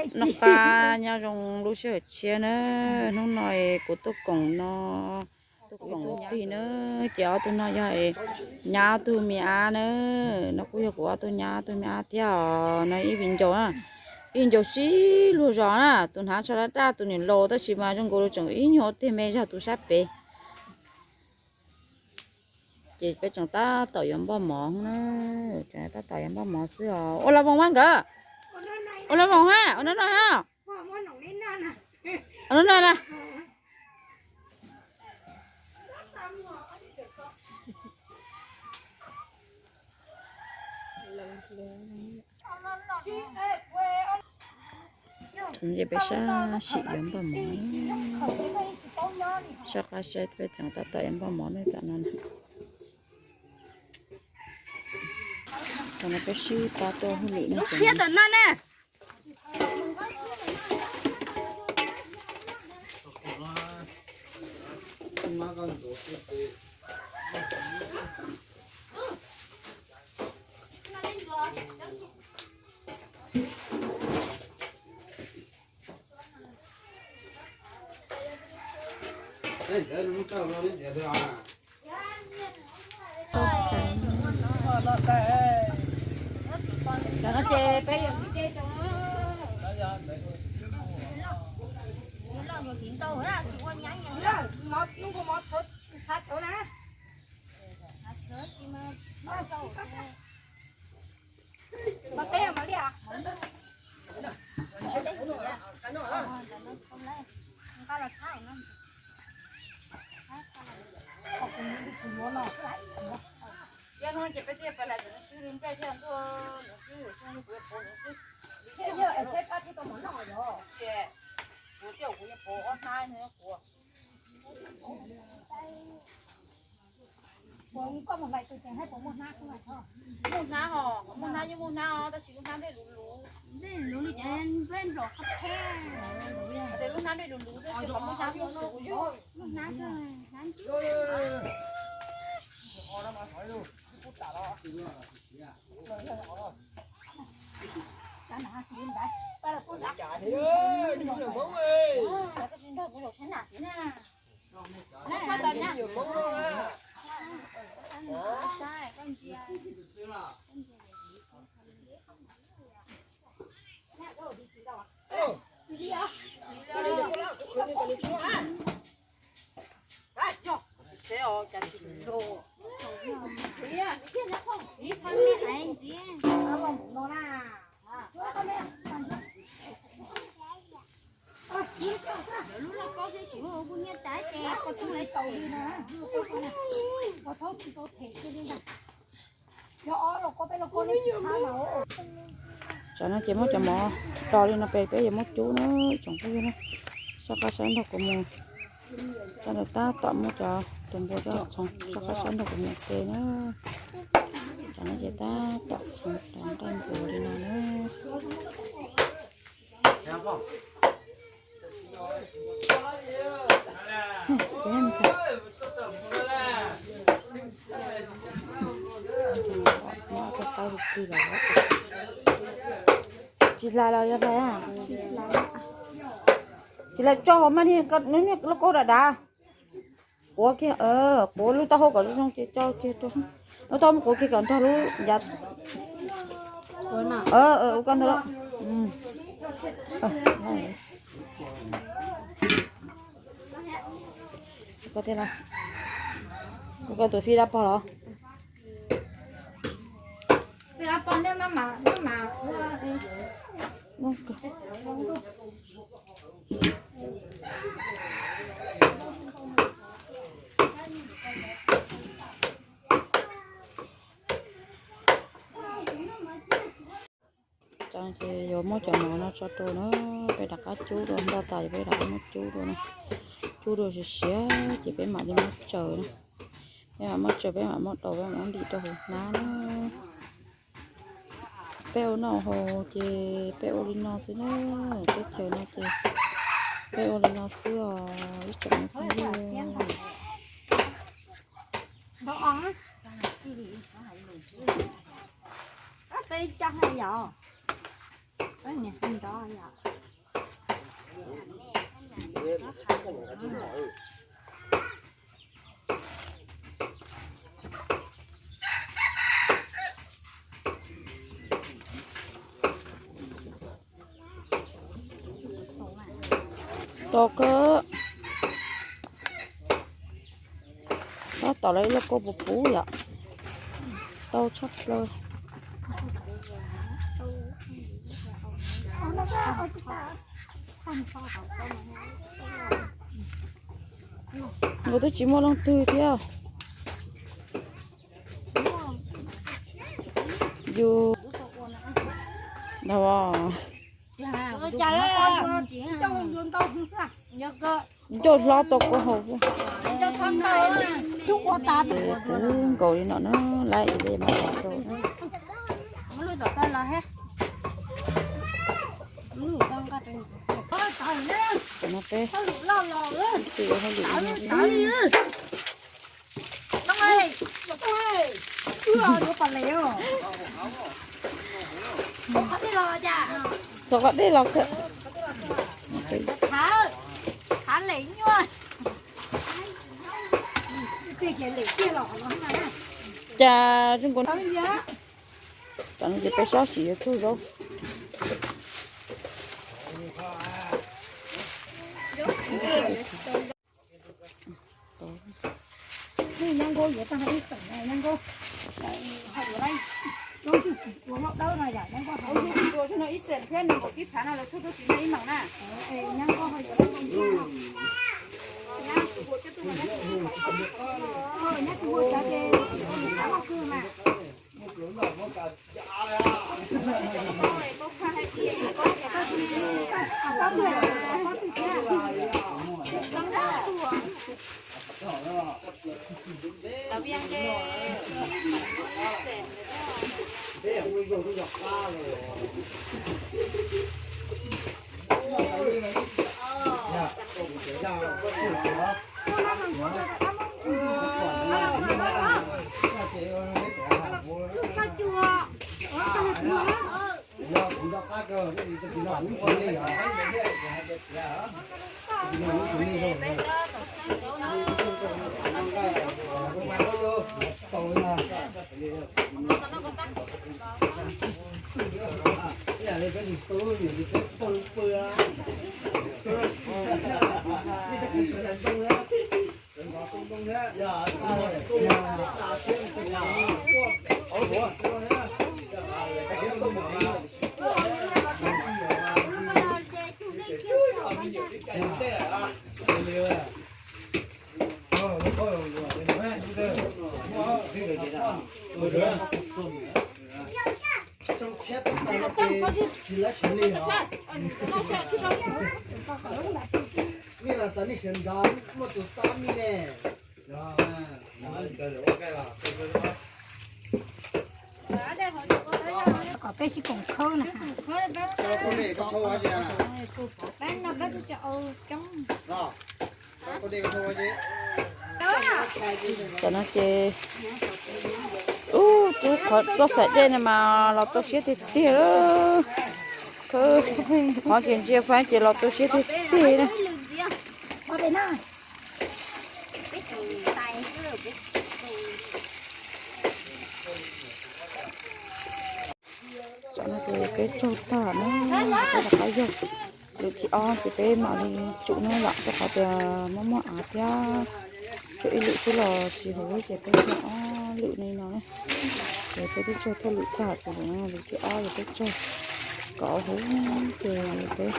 Noj qab nyob zoo lub sij hawm tshiab na. Hnub no kuv tuaj koom no, tuaj koom ib tug na, ces ob tug no yog nyab ob tug me ab na. No kuj yog kuv ob tug nyab ob tug me ab thiab os. No ib viv ncaus na, ib viv ncaus sib luag zos na, tus hnav tsho dab dab tus niam laus tab sis mas zoo nkaus li tseem ib nyuag tiag me zog tus sab pem. Ces peb tseem tab tom yuav npoj mov na, tseem tab tom yuav npoj mov xwb os. Ua los voos mas nkawd, ua los voos ha, ua no no ha, ua no no na. Ces peb sab sim yuav npoj mov, soj qab saib peb tseem tab tom yuav npoj mov ne tam no na. Tam no peb sib pab tuaj hauj lwm no. Yog no ces peb thiaj pais hla cov xwb li nplej thiaj ntuj, xwb kuv yuav pov xwb. Kuv thiaj kuv yuav pov ob hnab no kuv. Muaj hnab os, muaj hnab yeej muaj hnab os, tab sis lub hnab nplej luv luv. Nplej luv luv ces nplej nplom qab phem. Ces lub hnab nplej luv luv xwb, tsis pom muaj hnab muaj xwb kuv yug. Muaj hnab xwb, hnab ntsuab. Koj tsis nrog kuv zaum sab nram thiab na. Lub lauj kaub thiab sim kuj nyiaj tas ces koj txhob lawv tau li no, koj txhob tsis tau them kiag li ntag. Tsam no ces muab cov mov tso li no peb yuav muab cub na, tsoom phooj ywg na. Soj qab saib nrog kuv mus, sab ntawd tab tom muab cov tus npua coj txhoov, soj qab saib nrog kuv mus ua ke na. Tsam no ces tab tom txhoov cov nqaij npua li no na. Tsis hlais los yog hlais? Tsis hlais tso hauv mas, lauj kaub dav dav. Quav kiag, quav lub taub hau kom zoo zoo ces tso kiag rau. Lub taub hau muab quav kiag kom nrog lub yav. Ua koj ntawd lawm. Koj thiab los? Koj tus fij dab pog los? Ces yuav muab cov mov no tso rau na, peb rov qab cub dua, npoj tas ces peb rov qab muab cub dua na. Cub dua siav siav ces peb mam li muab tsaws na. Peb mam muab tsaws, peb mam muab daus, peb mam muab ntim rau hauv hnab na. Peb ua noj haus ces peb ua li no xwb na, teb chaws no ces peb ua li no xwb os ib tsoom phooj ywg. Peb coj yom, peb niam nrov yom. Tau kawg. Tab tom lawv ib lauj kaub puv puv yom. Tau tshaj plaws. Nkawd twb tsis muaj leej twg thiab. Yus, ncauj hlob tau kua hau. Puv nkaus li no na, lab ib le mas rau. Tam no peb ib txwm ua hauj lwm li no. Thov qhov dej los kawg. Cas zoo nkaus. Tam no ces peb sab sim yuav tsaug zaub. Nyab Nkauj yuav tag ib xeem, Nyab Nkauj ho yuav lawm, ua noj dawb no yom, Nyab Nkauj ho ib xeem thiab nees nkaum tsib phav no los txhua tug tsis muaj ib meem na. Nyab Nkauj ho yuav lawm, nyab tsis ua tsav ces ua mus kav loj kawg mas. Nej los tau nej sawv ntxov muaj tus tab mij ne. Kom peb sib koom khawb na. Tam no ces ub, qhov txoj xaim dej no mas los tu siab tiag tiag. Qhov ces ntsia faib ces los tu siab tiag tiag na. Tam no ces peb tsaug tag na, peb rov qab yog lwm thib ob ces peb mam li tsum na yom, rau qhov tias muaj muaj av thiab, tsum ib lwm xwb los tsis huv ces peb tsaug ob lwm li no na. Ces peb twb tsaug thawj lwm tag ces lwm thib ob ces peb tsaug kom huv ces peb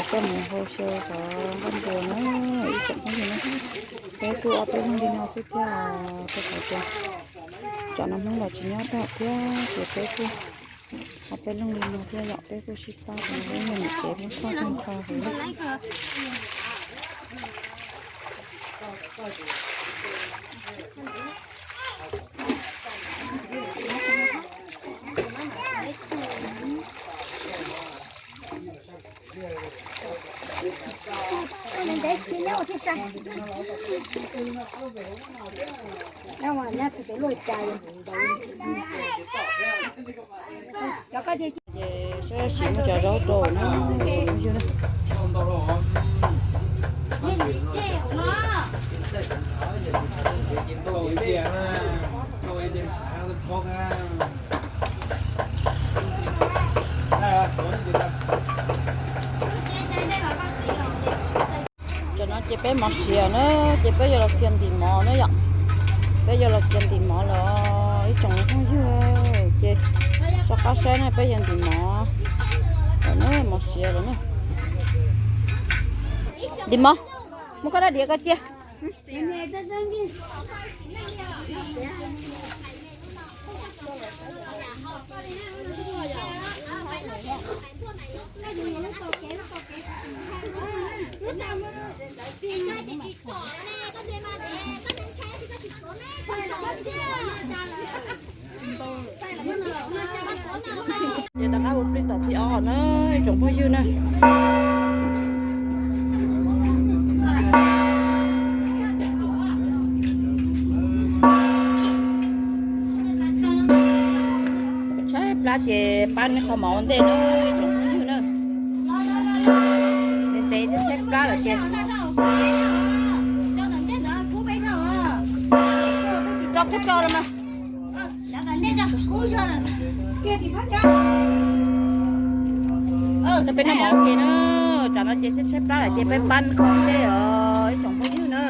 coj mus hau xyaw cov nqaij npua na, ib tsoom phooj ywg na. Peb kuj ob peb leeg li no xwb thiab, rau qhov tias tsam no Hmoob los tsis nyob tag thiab ces peb kuj ob peb leeg li no thiab yom, peb kuj sib pab rau peb nyiam niam tsev Hmoob txhoj tag nrho huv. Ces Siv cov zaub rau na. Cov no ces peb mov siav na, ces peb yuav los kiag ntim mov na yom. Peb yuav los kiag ntim mov los ib tsoom phooj ywg, ces soj qab saib na, peb yuav ntim mov lawm na, mov siav lawm na. Ntim mov, muab koj dab diav koj cia. Ces rov qab ua plig tom thib ob na, ib tsoom phooj ywg na. Tshaib plab ces pab neb qhov mov ua ntej na, ib tsoom phooj ywg na. Ntev ntev thiab tshaib plab lawm ces tso kub tso los mas. Peb noj mov ua ke na, tsam no ces tshaib plab lawm ces peb pab neb qhov ua ntej os ib tsoom phooj ywg na.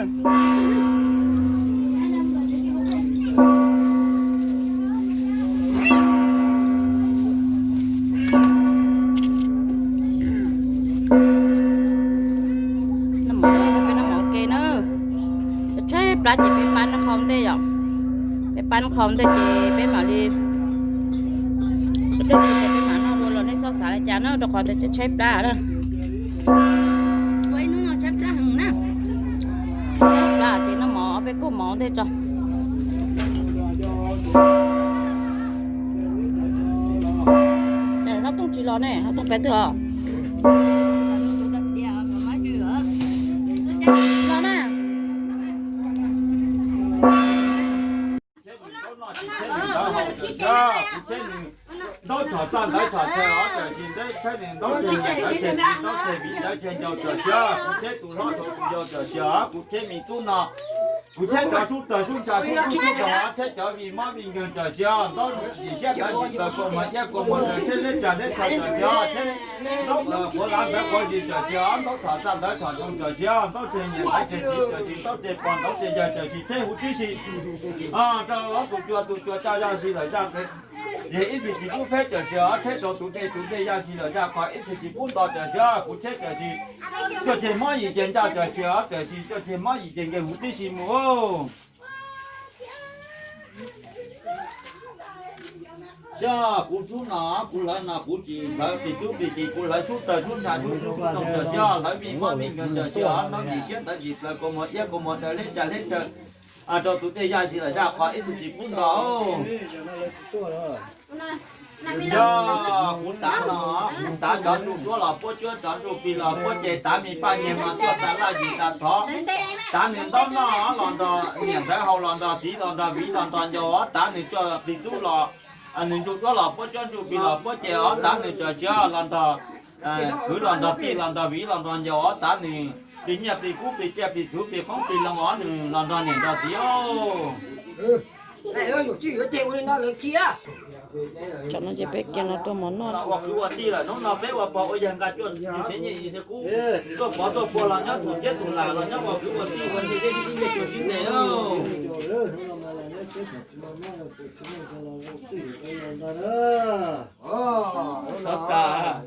Noj mov, peb noj mov ua ke na. Tshaib plab ces peb pab neb qhov ua ntej yom. Peb pab neb qhov ua ntej ces peb mam li, peb mam noj dua los nej txhob xav li cas na, rau qhov tias tshaib plab na. Tshaib plab ces noj mov, peb kuj mov ua ntej tso. Hlob Tooj tsis los ne, Hlob Tooj pem twg os? Los na. Ntaub tshom txaj ntawv tshom tsawg os, tam sim ntawd tsheb nws ntaub tseg nyiam ntawv tseg txiv ntaub tseg viv ntawv tseg ncaus tam sim os, kuv tsheb tus hlob thaum tus yau tam sim os, kuv tsheb me tub no, kuv tsheb cov sub tawg sub ntsha sub tub sub nkaus os, tsheb cov vij mob vij nkeeg tam sim os, ntaub yim siab ntawv yim plaws kua muag iab kua muag taw tsheb deb tsag deb tsag tam sim os, tsheb ntaub qhuav lav ntawv qhuav zis tam sim os, ntaub tshom txaj ntawv tshom ntoo tam sim os, ntaub tseg nyiam ntawv tseg txiv tam sim, ntaub tseg pog ntaub tseg yawg tam sim, tsheb huv tib si rau tus cua tus cua tsa yaj si lawm yaj, yog ib txhis tsis pub pheb tam sim os, tsheb rau tus dej tus dej yaj si lawm yaj, qhov ib txhis tsis pub nto tam sim os, kuv tsheb tam sim cuaj tseg mob yim tseg ntsaj tam sim os, tam sim cuaj tseg mob yim tseg nkeeg huv tib si mus. Xyov kuv tub no, kuv hlawv no kuv tsis hlawv plis tub plis kis, kuv hlawv sub tawg sub ntsha sub tub sub ntoo tam sim os, hlawv vij mob vij nkeeg tam sim os, ntaub yim siab ntawv yim plaws kua muag iab kua muag taw hleb tsag hleb tsawg rau tus dej yaj si lawm yaj, qhov ib txhis tsis pub nto. Yog kuv tav no, kuv tav cov ntsuj duab los puab cuab, cov ntsuj plig los puab ceg, tav me paj nyeg no tuaj tas laj yim tas thov, tav nws ntaub noj los nrog niam ntawv haus los nrog txiv los nrog viv los nrog ncaus, tav nws coj plig tub los, nws ntsuj duab los puab cuab, ntsuj plig los puab ceg os, tav nws tam sim os los nrog kwv los nrog tij los nrog viv los nrog ncaus os, tav nws plig nyiaj plig kub plig tsiaj plig txhuv plig qoob plig loo os, nws los nrog niam nrog txiv os. Tam no ces peb kiag no rau mov noj. Ua kwv ua tij lawm hnub no peb ua pog ua yawg nqa cuaj tus siab nyiaj yim siab kub, tuaj pov tuaj puag los nyob tus txiab tus lam los nyob ua kwv ua tij ua nyiaj dej sib nyiaj cuag sib ntes. Xov tas.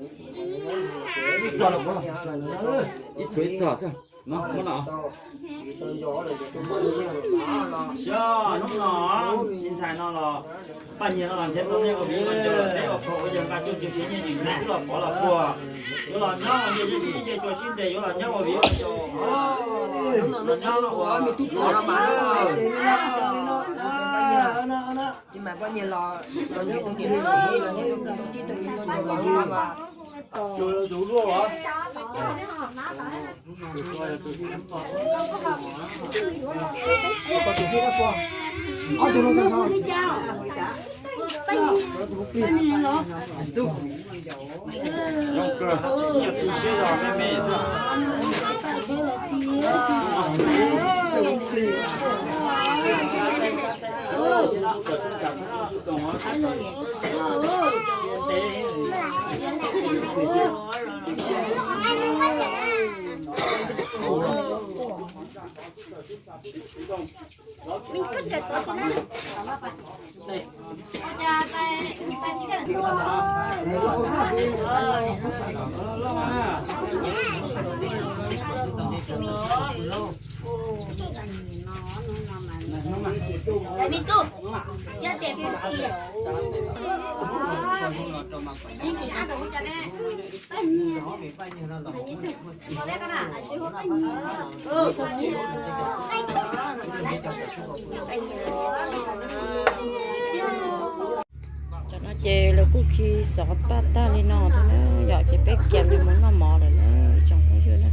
Ib txog xwb. No muab no. Xyov hnub no me ntxhais no los paj nyiag no los ntshe tau nej ua viv ua ncaus, peb ua pog ua yawg nqa cuaj tus siab nyiaj yim siab kub los pov los puag, yuav los nyob ua nyiaj dej sib nyiaj cuag sib ntes, yuav los nyob ua viv ua ncaus, los nyob ua me tub pog no mas. Tsis mas poj niam los, los nyiam tus niam tus txiv los nyiam tus tib tus tus tus los mas. Cov no ces lawv kuj khi xov paj tag li no thiab na, yom, ces peb kiag mus noj mov lawm na, ib tsoom phooj ywg na.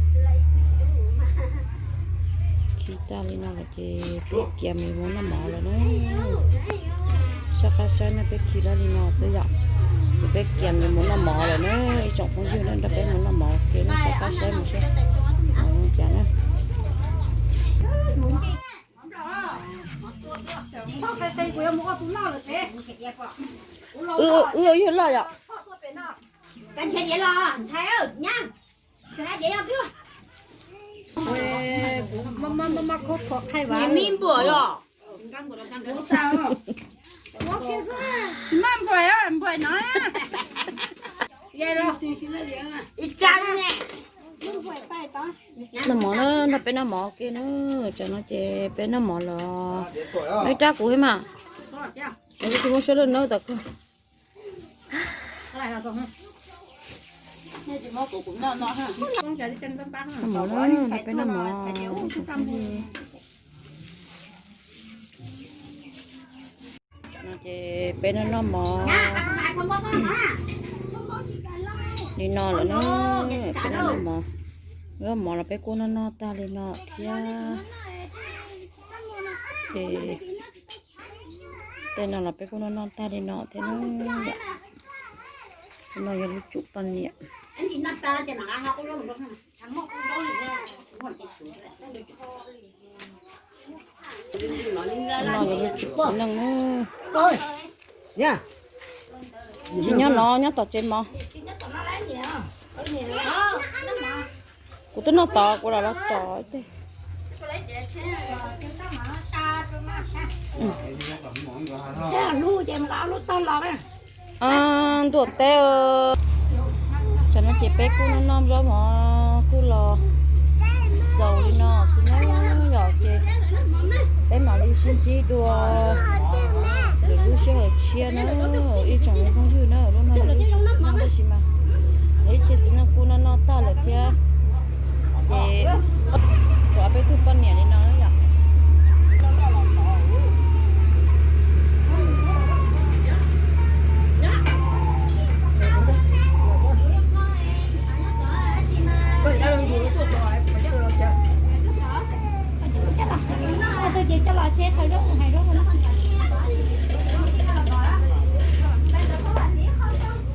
Khi tag li no lawm ces peb kiag mus noj mov lawm na. Soj qab saib na, peb khi tag li no xwb yom, ces peb kiag mus noj mov lawm na, ib tsoom phooj ywg na, nrog peb mus noj mov ke na, soj qab saib mus seb cas na. Wb ua yawg loj yom. Noj mov na, nrog peb noj mov ke na, tam no ces peb noj mov los. Neb rab kuv thiab mas. Kuv tsis muaj suab lwj nawb tom koj. Noj mov na, nrog peb noj mov. No ces peb noj noj mov li no lawm na, peb noj noj mov. Noj mov los peb kuj noj noj tag li no thiab. Ces tej no los peb kuj noj noj tag li no thiab na. No yog lub tsum poj niam. No yog lub tsum txiv neej na. Tsis nyob no, nyob tom tsev mov. Kuv twb noj tod kuv lam los tso ib teg. Ntuj teb, tam no ces peb kuj noj noj zaub mov kuj los xaus li no xwb na yom, ces peb mam li sib ntsib dua lwm lub sij hawm tshiab na, ib tsoom phooj ywg na, lub no tab sis mas ib txhia txiv neej kuj noj noj tag lawm thiab. Ces tshuav peb tug poj niam li no yom.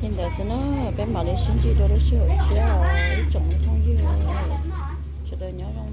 Li ntawd xwb na, peb mam li sib ntsib dua lub sij hawm tshiab os ib tsoom phooj ywg. Sawv daws nyob zoo.